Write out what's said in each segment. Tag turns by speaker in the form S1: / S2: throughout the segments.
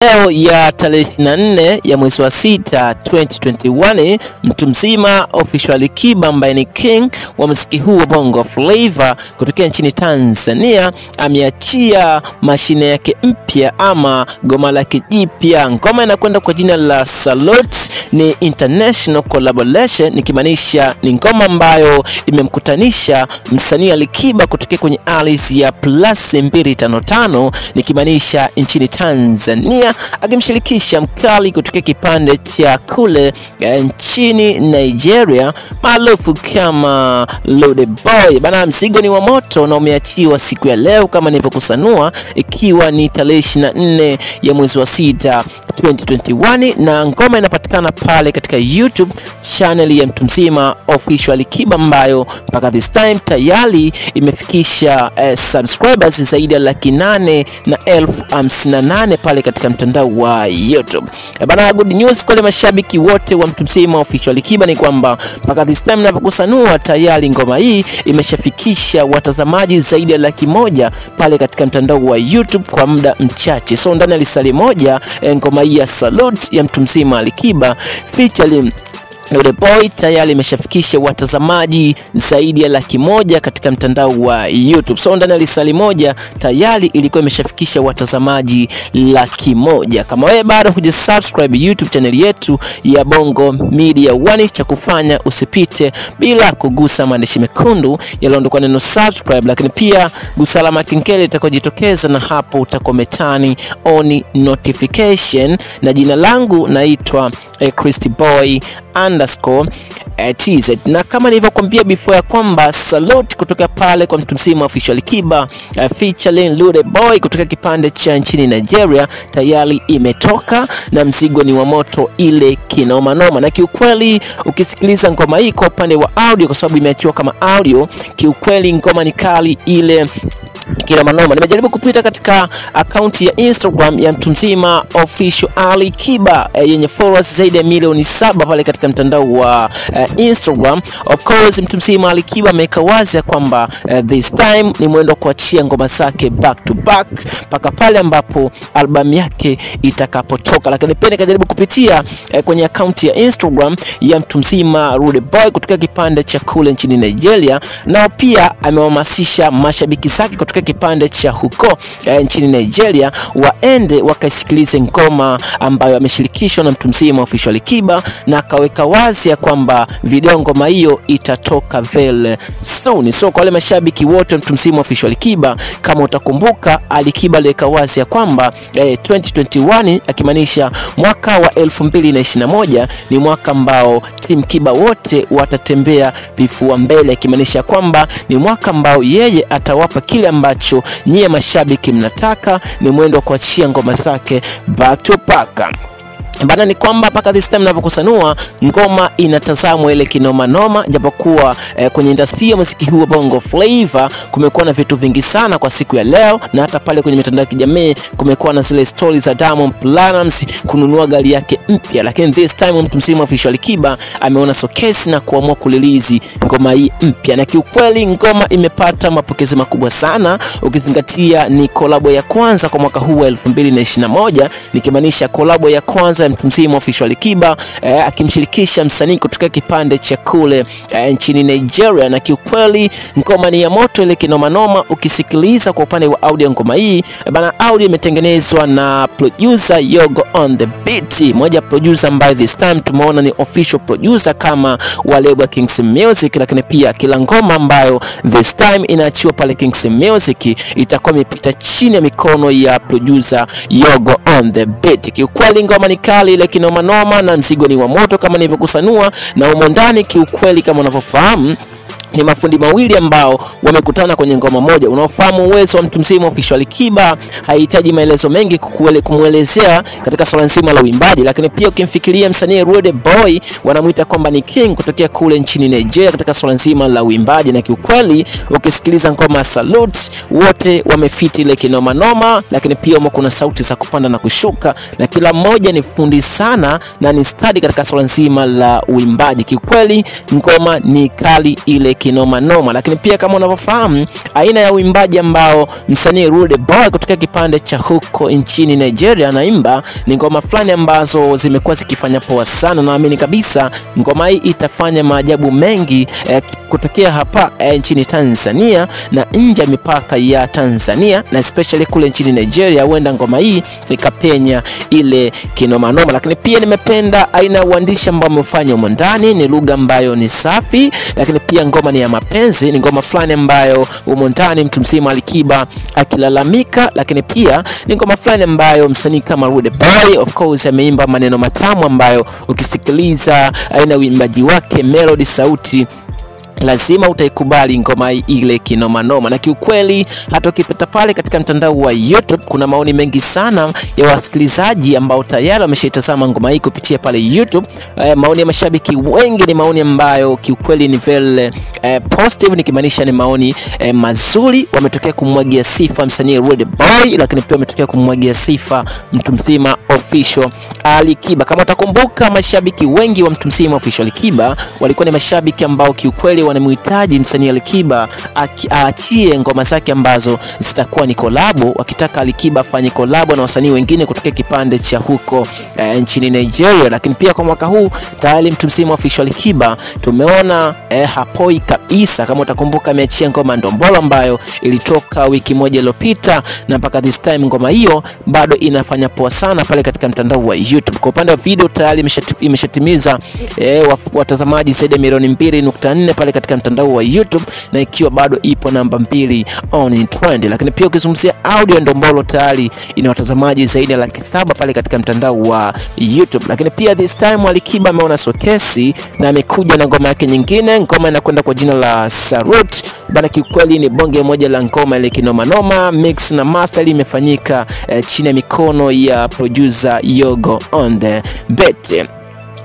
S1: Leo ya tarehe 24 ya mwezi wa 6 2021, mtu mzima Official Alikiba ambaye ni king wa muziki huu wa Bongo Flava kutokea nchini Tanzania ameachia mashine yake mpya ama goma lake jipya. Ngoma inakwenda kwa jina la Salute, ni international collaboration, nikimaanisha ni ngoma ambayo imemkutanisha msanii Alikiba kutokea kwenye ardhi ya plus 255, nikimaanisha nchini Tanzania, akimshirikisha mkali kutokea kipande cha kule nchini Nigeria maarufu kama Rude Boy. Bana, mzigo ni wa moto na umeachiwa siku ya leo kama nilivyokusanua, ikiwa ni tarehe 24 ya mwezi wa 6 2021, na ngoma inapatikana pale katika YouTube channel ya mtu mzima Official Alikiba ambayo mpaka this time tayari imefikisha subscribers zaidi ya 858,000 pale katika mtandao wa YouTube. Bana, good news kwa mashabiki wote wa mtu mzima Official Alikiba ni kwamba mpaka this time ninapokusanua tayari ngoma hii imeshafikisha watazamaji zaidi ya 100,000 pale katika mtandao wa YouTube kwa muda mchache. So ndani ya lisali moja ngoma hii ya Salute ya mtu mzima Alikiba featuring Rude Boy tayari imeshafikisha watazamaji zaidi ya 100,000 katika mtandao wa YouTube. So ndani ya lisali moja tayari ilikuwa imeshafikisha watazamaji 100,000. Kama wewe bado hujasubscribe YouTube channel yetu ya Bongo Media One, cha kufanya usipite bila kugusa maandishi mekundu yaliyoandikwa neno subscribe, lakini pia gusa alama kengele itakayojitokeza, na hapo utakometani on notification. Na jina langu naitwa Christy Boy underscore TZ. Na kama nilivyokuambia before ya kwamba Salute kutoka pale kwa mtu mzima Official Alikiba featuring Rude Boy kutoka kipande cha nchini Nigeria tayari imetoka, na mzigo ni wa moto ile kinoma noma. Na kiukweli ukisikiliza ngoma hii kwa upande wa audio, kwa sababu imeachiwa kama audio, kiukweli ngoma ni kali ile kila manoma. Nimejaribu kupita katika akaunti ya Instagram ya mtu mzima Official Alikiba yenye followers zaidi ya 7 milioni pale katika mtandao wa Instagram. Of course mtu mzima Alikiba ameweka wazi ya kwamba this time ni mwendo kuachia ngoma zake back to back mpaka pale ambapo albamu yake itakapotoka. Lakini pia nikajaribu kupitia kwenye akaunti ya Instagram ya mtu mzima Rude Boy kutoka kipande cha kule nchini Nigeria, nao pia amewahamasisha mashabiki zake kutoka kipande cha huko nchini Nigeria waende wakasikilize ngoma ambayo ameshirikishwa na mtu mzima Official Alikiba, na akaweka wazi ya kwamba video ngoma hiyo itatoka very soon. So kwa wale mashabiki wote mtu mzima Official Alikiba, kama utakumbuka Alikiba aliweka wazi ya kwamba 2021, akimaanisha mwaka wa 2021 ni mwaka ambao Team Kiba wote watatembea vifua mbele, akimaanisha kwamba ni mwaka ambao yeye atawapa kile ambacho nyie mashabiki mnataka, ni mwendo wa kuachia ngoma zake back to back. Bana, ni kwamba mpaka this time ninavyokusanua ngoma inatazamwa ile kinoma noma, japokuwa kwenye industry ya muziki huu wa Bongo Flava kumekuwa na vitu vingi sana kwa siku ya leo, na hata pale kwenye mitandao ya kijamii kumekuwa na zile stories za Diamond Platnumz kununua gari yake mpya, lakini this time mtu mzima Official Alikiba ameona sokesi na kuamua kulilizi ngoma hii mpya, na kiukweli ngoma imepata mapokezi makubwa sana, ukizingatia ni kolabo ya kwanza kwa mwaka huu wa 2021, nikimaanisha kolabo ya kwanza mtu mzima Official Alikiba akimshirikisha msanii kutoka kipande cha kule nchini Nigeria. Na kiukweli ngoma ni ya moto ile kinoma noma. Ukisikiliza kwa upande wa audio ngoma hii bana, audio imetengenezwa na producer Yogo on the Beat, moja producer ambaye this time tumeona ni official producer kama wa label Kings Music, lakini pia kila ngoma ambayo this time inaachiwa pale Kings Music itakuwa imepita chini ya mikono ya producer Yogo on the Beat. Kiukweli ngoma ni kali ile kinoma noma, na mzigo ni wa moto kama nilivyokusanua, na umo ndani kiukweli kama unavyofahamu ni mafundi mawili ambao wamekutana kwenye ngoma moja. Unaofahamu uwezo wa mtu mzima Official Alikiba hahitaji maelezo mengi kumuelezea katika swala nzima la uimbaji, lakini pia ukimfikiria msanii Rude Boy wanamuita kwamba ni king kutokea kule nchini Nigeria katika swala nzima la uimbaji, na kiukweli ukisikiliza ngoma Salute wote wamefiti ile kinoma noma, lakini pia kuna sauti za kupanda na kushuka, na kila mmoja ni fundi sana na ni stadi katika swala nzima la uimbaji. Kiukweli ngoma ni kali ile kinoma noma. Lakini pia kama unavyofahamu aina ya uimbaji ambao msanii Rude Boy kutoka kipande cha huko nchini Nigeria anaimba ni ngoma fulani ambazo zimekuwa zikifanya poa sana. Naamini kabisa ngoma hii itafanya maajabu mengi kutokea hapa nchini Tanzania na nje ya mipaka ya Tanzania, na especially kule nchini Nigeria, huenda ngoma hii ikapenya ile kinoma noma. Lakini pia nimependa aina ya uandishi ambao amefanya humo ndani, ni lugha ambayo ni safi, lakini pia ngoma ni ya mapenzi, ni ngoma fulani ambayo humo ndani mtu mzima Alikiba akilalamika, lakini pia ni ngoma fulani ambayo msanii kama Rude Boy of course ameimba maneno matamu ambayo ukisikiliza aina uimbaji wake, melody, sauti, lazima utaikubali ngoma ile kinoma noma. Na kiukweli hata ukipita pale katika mtandao wa YouTube kuna maoni mengi sana ya wasikilizaji ambao tayari wameshaitazama ngoma hii kupitia pale YouTube. Maoni ya mashabiki wengi ni maoni ambayo kiukweli ni very positive, nikimaanisha ni maoni mazuri. Wametokea kumwagia sifa msanii Rude Boy, lakini pia wametokea kumwagia sifa mtu mzima Official Alikiba. Kama utakumbuka, mashabiki wengi wa mtu mzima Official Alikiba walikuwa ni mashabiki ambao kiukweli wanamhitaji msanii Alikiba aachie ngoma zake ambazo zitakuwa ni kolabo, wakitaka Alikiba afanye kolabo na wasanii wengine kutoka kipande cha huko nchini Nigeria. Lakini pia kwa mwaka huu tayari mtu mzima Official Alikiba tumeona hapoi kabisa. Kama utakumbuka, ameachia ngoma Ndombolo ambayo ilitoka wiki moja iliyopita, na mpaka this time ngoma hiyo bado inafanya poa sana pale katika mtandao wa YouTube. Kwa upande wa video tayari imeshatimiza watazamaji zaidi ya milioni 2.4 pale katika mtandao wa YouTube, na ikiwa bado ipo namba 2 on trend. Lakini pia ukizungumzia audio, Ndombolo tayari ina watazamaji zaidi ya 700,000 pale katika mtandao wa YouTube. Lakini pia this time Alikiba ameona sokesi na amekuja na ngoma yake nyingine, ngoma inakwenda kwa jina la Salute bana. Kiukweli ni bonge moja la ngoma ile kinoma noma, mix na master imefanyika chini ya mikono ya producer Yogo on the beat.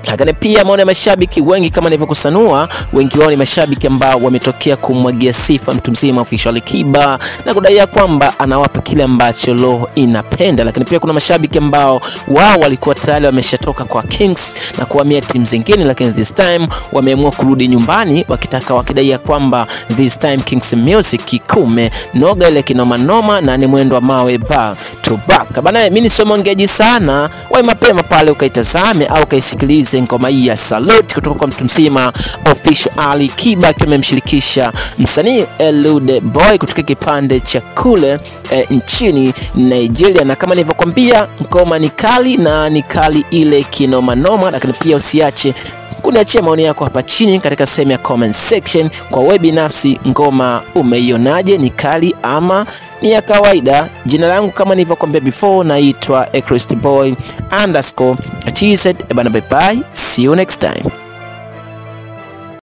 S1: Lakini pia maoni ya mashabiki wengi kama nilivyokusanua, wengi wao ni mashabiki ambao wametokea kumwagia sifa mtu mzima Official Alikiba na kudai kwamba anawapa kile ambacho roho inapenda. Lakini pia kuna mashabiki ambao wao walikuwa tayari wameshatoka kwa Kings na kuhamia timu zingine, lakini this time wameamua kurudi nyumbani wakitaka, wakidai kwamba this time Kings Music kume noga ile kinoma noma na ni mwendo wa mawe back to back. Bana, mimi ni sio mwongeaji sana, wewe mapema pale ukaitazame au ukaisikilize ngoma hii ya Salute kutoka kwa mtu mzima Official Alikiba akiwa amemshirikisha msanii Rude Boy kutoka kipande cha kule nchini Nigeria. Na kama nilivyokuambia, ngoma ni kali na ni kali ile kinoma noma. Lakini pia usiache kuniachia maoni yako hapa chini katika sehemu ya comment section. Kwa wewe binafsi, ngoma umeionaje? Ni kali ama ni ya kawaida? Jina langu kama nilivyokuambia before, naitwa Echrist Boy _TZ. Bana, bye bye, see you next time.